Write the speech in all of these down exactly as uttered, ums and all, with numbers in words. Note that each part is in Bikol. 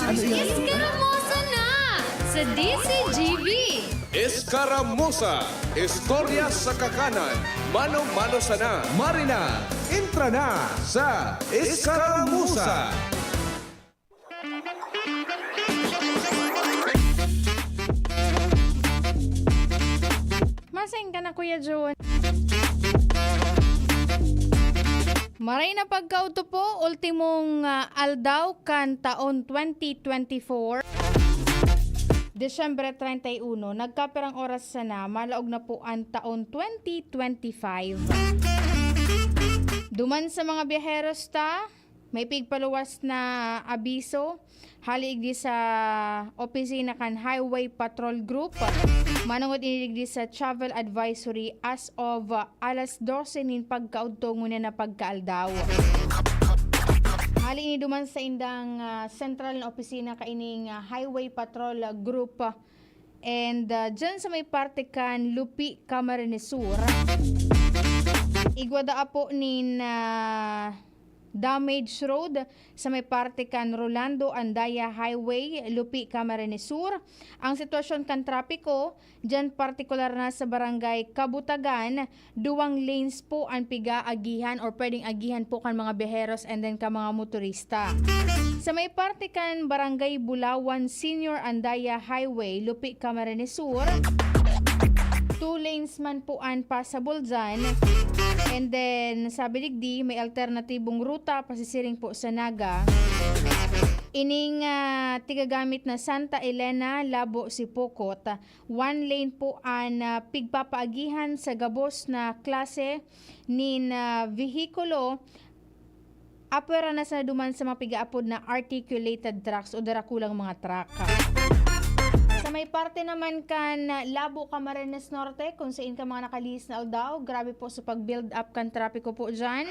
Ano yan? Iskaramosa na sa D C G B. Iskaramosa, istorya sa kakanan, mano-mano sana. Marina, entra na sa Iskaramusa. Masain ka na, Kuya Jun. Maray na pagkaudto po, ultimong, ah, aldaw kan taon twenty twenty-four. Disyembre treinta y uno, nagkapirang oras sana, malaog na po an taon twenty twenty-five. Duman sa mga biyaheros ta, may pigpaluwas na abiso, hali igdi sa opisina kan Highway Patrol Group. Manongod ini digdi sa travel advisory as of, ah, alas dose nin pagkaudto ngunyan na pagkaaldaw. Hali ini duman sa indang, ah, sentral na opisina kaining, ah, Highway Patrol, ah, Group, ah, and, ah, dyan sa may parte kan Lupi, Camarines Sur. Igwa daa po nin, ah, damage road sa may parte kan Rolando Andaya Highway, Lupi, Camarines Sur. Ang sitwasyon kan trapiko, diyan partikular na sa Barangay Kabutagan, duwang lanes po an pigaagihan or pwedeng agihan po kan mga biyaheros and then kan mga motorista. Sa may parte kan Barangay Bulawan Senior Andaya Highway, Lupi, Camarines Sur, two lanes man po an passable dyan. And then, sabi digdi, may alternatibong ruta pasisiring po sa Naga. Ining, ah, tigagamit na Santa Elena, Labo, Sipocot, one lane po an, ah, pigpapaagihan sa gabos na klase nin, ah, vehikulo. Apwera na sana duman sa mga pigaapod na articulated trucks o darakulang mga truck. Sa may parte naman kan Labo, Camarines Norte, kung sain ka mga nakalihis na aldaw, grabe po sa pag-build up kan trapiko po dyan.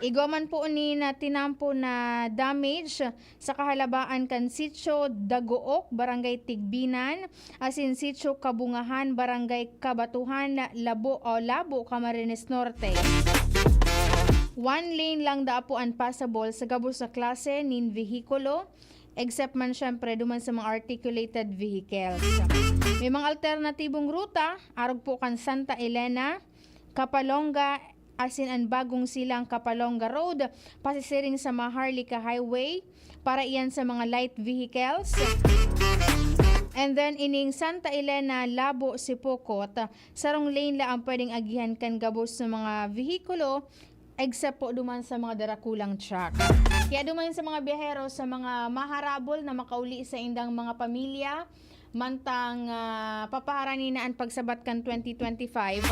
Igwa man po ni na tinampo na damage sa kahalabaan kan Sitio Dagook, Barangay Tigbinan, asin Sitio Kabungahan, Barangay Kabatuhan, Labo, o Labo, Camarines Norte. One lane lang daa po an passable sa gabos na klase nin vehikulo, except man syempre duman sa mga articulated vehicles. May mga alternatibong ruta, arog po kan Santa Elena, Capalonga, asin an Bagong Silang Capalonga Road, pasisiring sa Maharlika Highway, para iyan sa mga light vehicles. And then, ining Santa Elena, Labo, Sipocot, sarong lane la ang pwedeng agihan kan gabos sa mga vehikulo, except po duman sa mga darakulang truck. Kaya duman sa mga biyahero, sa mga maharabol na makauli sa indang mga pamilya, mantang, ah, papaharani na an pagsabat kan twenty twenty-five,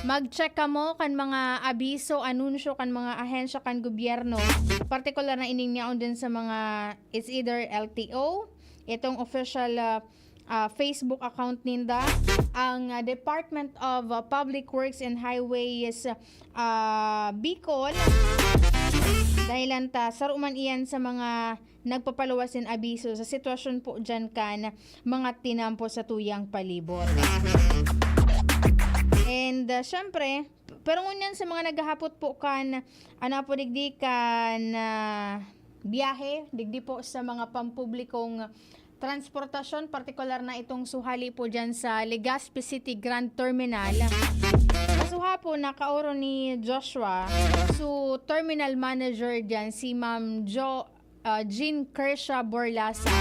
mag-check kamo kan mga abiso, anunsyo kan mga ahensya kan gobyerno, partikular na ining niyaon din sa mga, it's either L T O, itong official, ah, ah, Facebook account ninda, ang, ah, Department of, ah, Public Works and Highways, ah, Bicol. Dahilan ta, saro man iyan sa mga nagpapaluwas nin abiso sa sitwasyon po dyan kan mga tinampo sa tuyang palibot. And, ah, syempre, pero ngunyan sa mga naghahapot po kan, ano po, digdi kan, ah, biyahe, digdi po sa mga pampublikong transportasyon, partikular na itong suhali po dyan sa Legazpi City Grand Terminal. Kasuha po, nakaoro ni Joshua, so terminal manager dyan, si Ma'am Jo, ah, Jean Kersha Borlasa.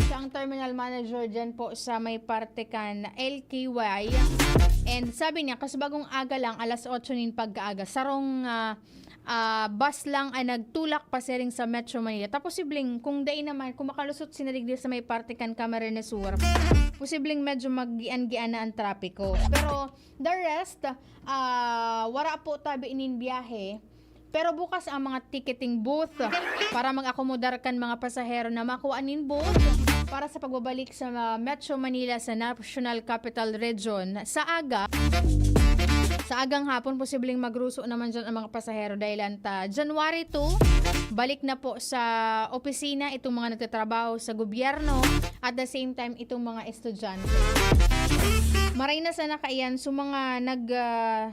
Siya ang terminal manager dyan po sa may parte kan L K Y. And sabi niya, kasi bagong aga lang, alas otso nin pagkaaga, sarong, ah, ah, bus lang ang nagtulak pasiring sa Metro Manila. Tapos, posibleng, kung dai naman, kung makalusot sinarig diri sa may parte kan Camarines Sur, posibleng medyo maggian-gian na ang trapiko. Pero, the rest, ah, wara po tabi nin biyahe. Pero bukas ang mga ticketing booth para mag-akomodar kan mga pasahero na makuha nin booth para sa pagbabalik sa Metro Manila sa National Capital Region sa aga. Sa agang hapon, posibleng magruso naman dyan ang mga pasahero dahil anta January two, balik na po sa opisina itong mga nagtatrabaho sa gobyerno at the same time itong mga estudyante. Maray na sana kaiyan sa mga nag, ah,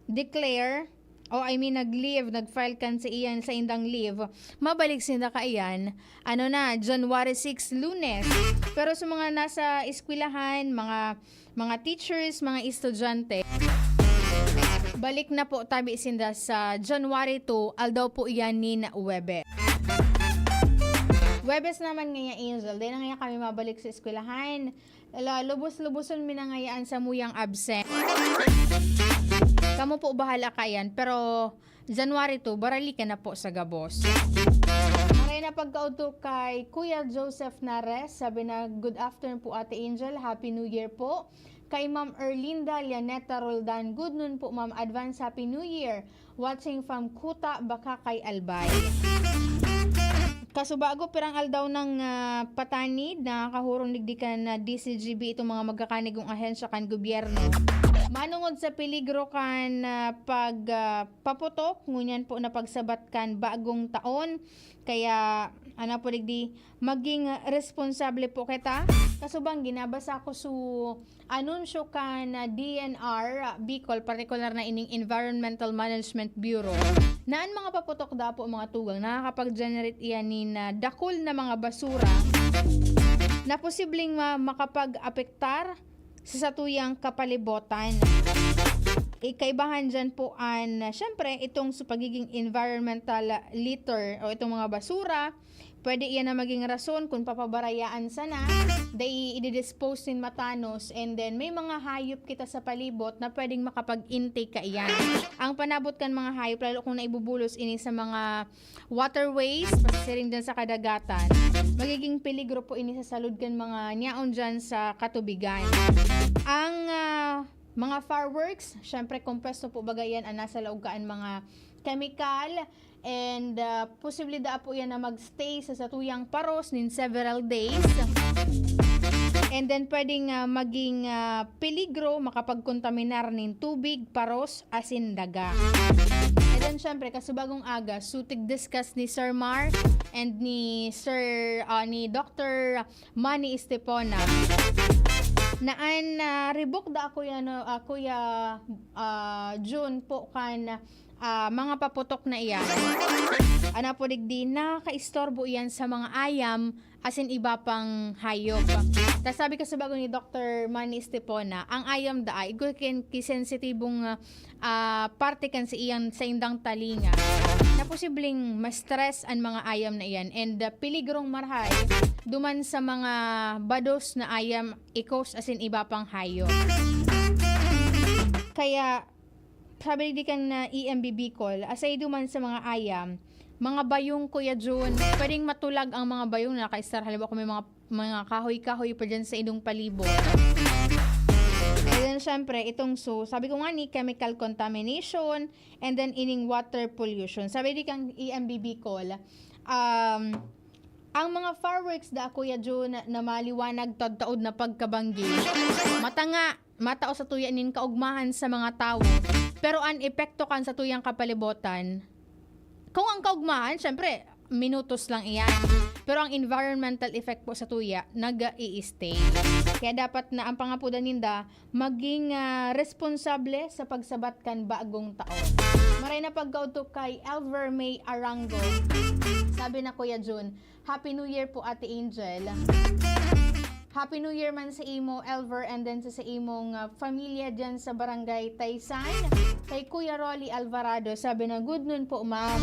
declare O, I mean, nag-leave, nag-file kan sa iyan, sa indang leave, mabalik sinda kaiyan, ano na, January six, Lunes. Pero sa mga nasa eskwelahan, mga, mga teachers, mga estudyante, balik na po tabi sinda sa January two, aldaw po iyan nin Huwebes. Huwebes naman ngaya, Angel, di na ngaya kami mabalik sa eskwelahan. Ala, lubos-luboson mi na ngayaan samuyang absent. Kamo po bahala kaiyan, pero January two, baralikan na po sa gabos. Maray na pagkaudto kay Kuya Joseph Nares, sabi na, "Good afternoon po, Ate Angel. Happy New Year po." Kay Ma'am Erlinda Lianeta Roldan, "Good noon po, ma'am. Advance Happy New Year. Watching from Kuta, Bacacay, Albay." Kasubago, pirang aldaw nang, ah, patanid, nakakahurong digdi kan, ah, D C G B itong mga magkakanigong ahensya kan gobyerno. Manongod sa peligro kan, ah, pag, ah, paputok, ngunyan po na pagsabat kan bagong taon. Kaya, ano po digdi, maging responsable po kita. Kasubang ginabasa ko su anunsyo kan D N R Bicol, partikular na ining Environmental Management Bureau, na an mga paputok da po, mga tugang, nakakapag-generate iyan nin, ah, dakul na mga basura na posibleng ma-, makapag-apektar sa satuyang kapalibotan. Ikaibahan dyan po an, syempre, itong sa pagiging environmental litter o itong mga basura, pwede iyan na maging rason kung papabarayaan sana, dai i-dispose nin matanos, and then may mga hayop kita sa palibot na pwedeng makapag-intake kaiyan. Ang panabot kan mga hayop, lalo kung naibubulos ini sa mga waterways, pasasiring dyan sa kadagatan, magiging peligro po ini sa salud kan mga niyaon dyan sa katubigan. Ang, ah, mga fireworks, syempre, kompuesto po baga yan ang nasa laog kaan mga kemikal, and, ah, posible daa po yan na magstay sa satuyang paros nin several days. And then, pwedeng, ah, maging, ah, peligro, makapagkontaminar nin tubig, paros, asin daga. And then, syempre, kasubagong aga, su tig-discuss ni Sir Mar and ni Sir, ah, ni Doctor Manny Estepona, na an, ah, ribok da, Kuya, no, ah, Kuya, ah, Jun po kan, ah, mga paputok na iyan. Ano po digdi, nakakaistorbo iyan sa mga ayam asin iba pang hayop. Tas sabi kasubago ni Doctor Manny Estepona, ang ayam da ay igwa kin-, kisensitibong, ah, ah, parte kan sa iyang, sa indang talinga na posibleng ma-stress an mga ayam na iyan, and, ah, peligrong marahay duman sa mga bados na ayam, ikos asin iba pang hayop. Kaya, sabi di kan, ah, E M B Bicol, asay duman sa mga ayam, mga bayong, Kuya Jun, pwedeng matulag ang mga bayong na nakaistar. Halimbawa, kung may mga, mga kahoy-kahoy pa dyan sa inyong palibot. And then, syempre, itong su-, sabi ko nga ni, chemical contamination, and then ining water pollution. Sabi di kan E M B Bicol, um, ang mga fireworks da, Kuya Jun, na maliwanag taud-taud na pagkabanggi, matanga, matao sa tuya nin kaugmahan sa mga tawo. Pero an epekto kan sa tuyang kapalibotan, kung ang kaugmahan, syempre, minutos lang iyan. Pero ang environmental effect po sa tuya, nag-i-stay. Kaya dapat na ang pangapudan ninda, maging, ah, responsable sa pagsabat kan bagong taon. Maray na pagkaudto kay Elver May Arango. Sabi na, Kuya Jun, "Happy New Year po, Ate Angel." Happy New Year man sa imo, Elver, and then sa, sa imong, ah, pamilya dyan sa Barangay Taysan. Kay Kuya Rolly Alvarado, sabi na, "Good noon po, ma'am.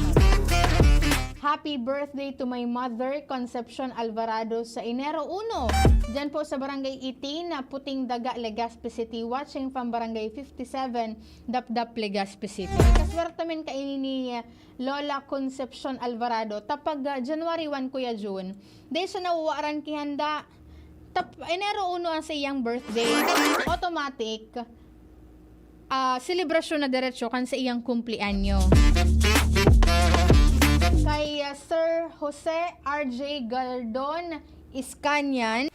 Happy birthday to my mother, Concepcion Alvarado, sa Enero uno. Dyan po sa Barangay eighteen, na Puting Daga, Legazpi City, watching from Barangay fifty-seven, Dapdap, Legazpi City." Kaswerte man kaini ni Lola Concepcion Alvarado. Ta pag, ah, January one, Kuya Jun, dahil siya nawawaran kihanda, tap-, Enero uno ang sa iyang birthday. Automatic, ah, selebrasyon na diretso kan sa iyang kumpleanyo. Kay, ah, Sir Jose R J Galdon Iskanyan,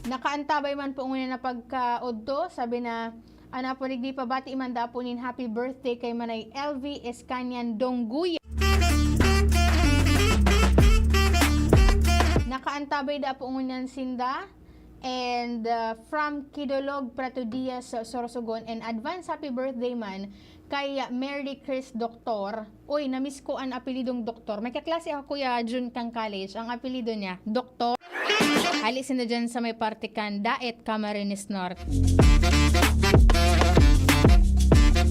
nakaantabay man po ngunyan na pagkaudto, sabi na, "Ana po, digdi pabati man da po nin happy birthday kay Manay L V Escanyan Dongguya." Nakaantabay da po ngunyan sinda. And uh, from Kidolog Preto Diaz Sorsogon, and advance happy birthday man kay Mary Chris Doktor. Uy, namiss ko an apelidong Doktor. May kaklase ako, Kuya Jun, kang college. Ang apelido niya, Doktor. Hali sinda dyan sa may parte kan Daet, Camarines Norte.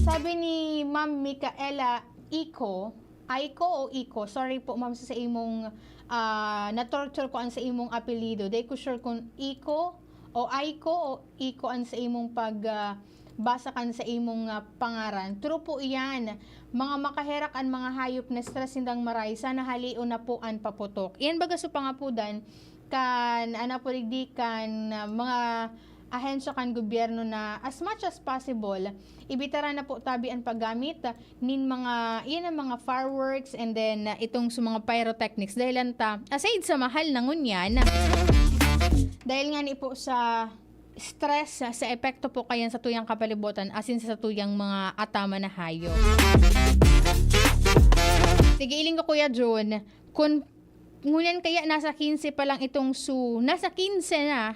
Sabi ni Ma'am Micaela Ico, Aiko o Iko? Sorry po, ma'am, sa, sa imong, ah, na-torture ko ang sa imong apelido. Di ko sure kung Iko o Aiko o Iko ang sa imong pag, ah, basa kan sa imong, ah, pangaran. True po iyan. Mga makaherak an mga hayop na stress sindang maray. Sana halion na po an paputok. Iyan baga so pangapudan kan, ana po digdi kan, ah, mga ahensya kan gobyerno na as much as possible, ibitara na po tabi an paggamit nin mga, iyan ang mga fireworks and then, ah, itong sa mga pyrotechnics. Dahil anta, aside sa mahal na ngunyan, dahil nga ni po sa stress, sa, sa epekto po kayan sa tuyang kapalibutan, asin sa tuyang mga ataman na hayop. Sige, iling ko, Kuya Jun, kung ngunyan kaya nasa quince pa lang itong su-, nasa quince na,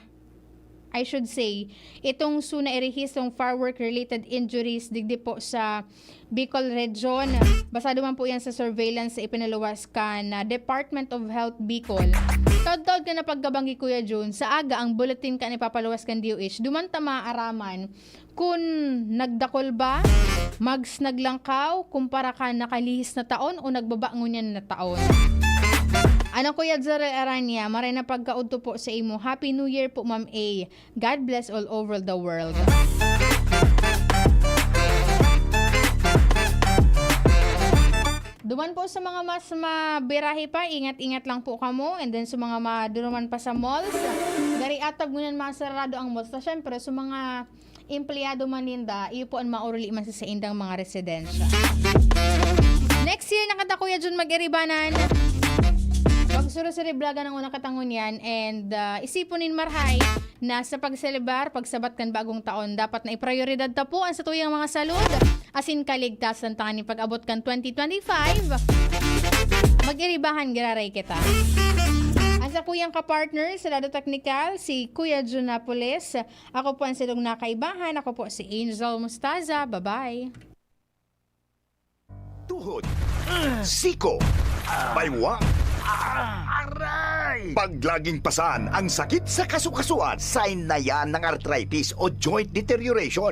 I should say, itong su nairehistrong firework-related injuries digdi po sa Bicol Region. Basado man po yan sa surveillance sa ipinaluwas kan, ah, Department of Health Bicol. Taod-taod ka na pagkabanggi, Kuya Jun, sa aga ang bulletin kan ipapaluwas kan D O H. Duman ta maaaraman kun nagdakol ba, mags naglangkaw, kumpara kan nakalihis na taon o nagbaba ngunyan na taon. Ano, Kuya Jerel Aranya, maray na pagkaudto po sa imo. Happy New Year po, Ma'am A. God bless all over the world. Duman po sa mga mas mabirahe pa, ingat-ingat lang po kamo. And then sa mga maduruman pa sa malls, gari atab ngunyan masarado ang malls. Na syempre, sa mga empleyado man ninda, iyo po ang mauruli man sa saindang mga residensya. Next year, nakata Kuya Jun mag-iribanan. Pag suro-suri blaga ng una katangon yan, and ah, isipon nin marhay na sa pagselebrar, pagsabat kan bagong taon, dapat na iprioridad ta po ang satuyang mga salud asin kaligtasan tanganing pag-abot kan twenty twenty-five, mag-iribahan giraray kita. Ang sakuyang kapartner sa lado teknikal, si Kuya Jun Napoles. Ako po ang silong nakaibahan. Ako po si Angel Mustaza. Bye-bye. Tuhod, siko, baywa, aray! Pag laging pasan ang sakit sa kasukasuan, sign na yan ng arthritis o joint deterioration.